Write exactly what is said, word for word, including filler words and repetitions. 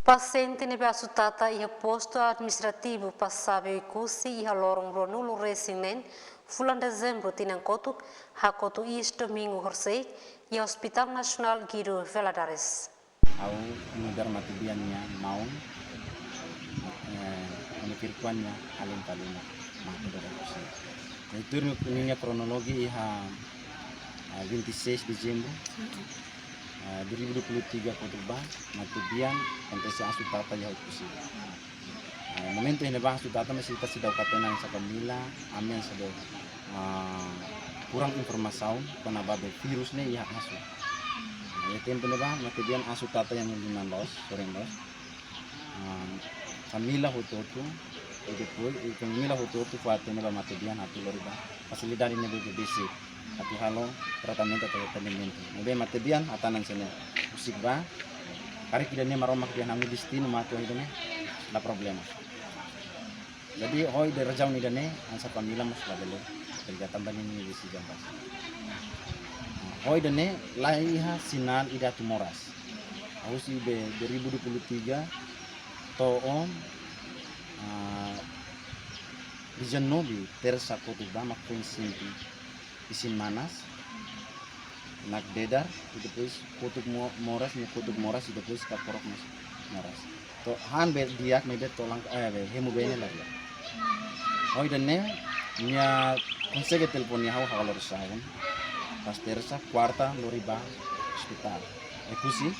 Pasiente ne'ebé asu tata iha postu administrativu Passabe Oekusi iha loron ruanulu resin neen fulan Dezembru tinan kotuk, hakotu iis domingu horisehik iha Hospital Nasionál Guido Valadares. Ha'u nu'udar matebian nia maun, eh, nia firkuan nia alin palina mate dada kusi. Itu ninia kronologi iha, ah, vinte e seis Dezembru, ah, dua ribu dua puluh tiga kotuk ba, matebian akontese asu tata iha Oekusi. Ah, momentu ne'ebá asu tata, maibé ita seidauk hatene hanesan família, ami hanesan, ah, kurang informasaun kona-ba be vírus ne'e iha asu. Ah, iha tempu ne'ebá matebian asu tata iha ne'e liman loos, sorin loos. Ah, família hotu-hotu, i depois, i família hotu-hotu fó-hatene ba matebian atu lori ba fasilidade ne'ebé besik atu halo tratamentu atau atendimentu. Ne'ebé matebian hatán hanesan ne'e, husik ba, karik ida-ne'e Maromak dehan ha'u-nia destinu mate iha ida-ne'e, la problema. Jadi, ho ida razaun ida-ne'e, hanesan família mós labele, labele tanba ne'e nia desizaun ba. Ho ida-ne'e, la iha sinál ida atu moras. Husi be dua ribu dua puluh tiga, to'o, ah, dezanove, tersa kotuk ba mak foin sente isin manas, nakdedar, i depois kotuk mo-, moras, nia kotuk moras, i depois kakorok mós moras. To'o han be di'ak, maibé tolan, eh, be hemu be ne'e la di'ak. Ho ida-ne'e, nia konsege telefone ha'u, ha'u lori saun. Pas tersa, kuarta, lori ba ospitál Oekusi.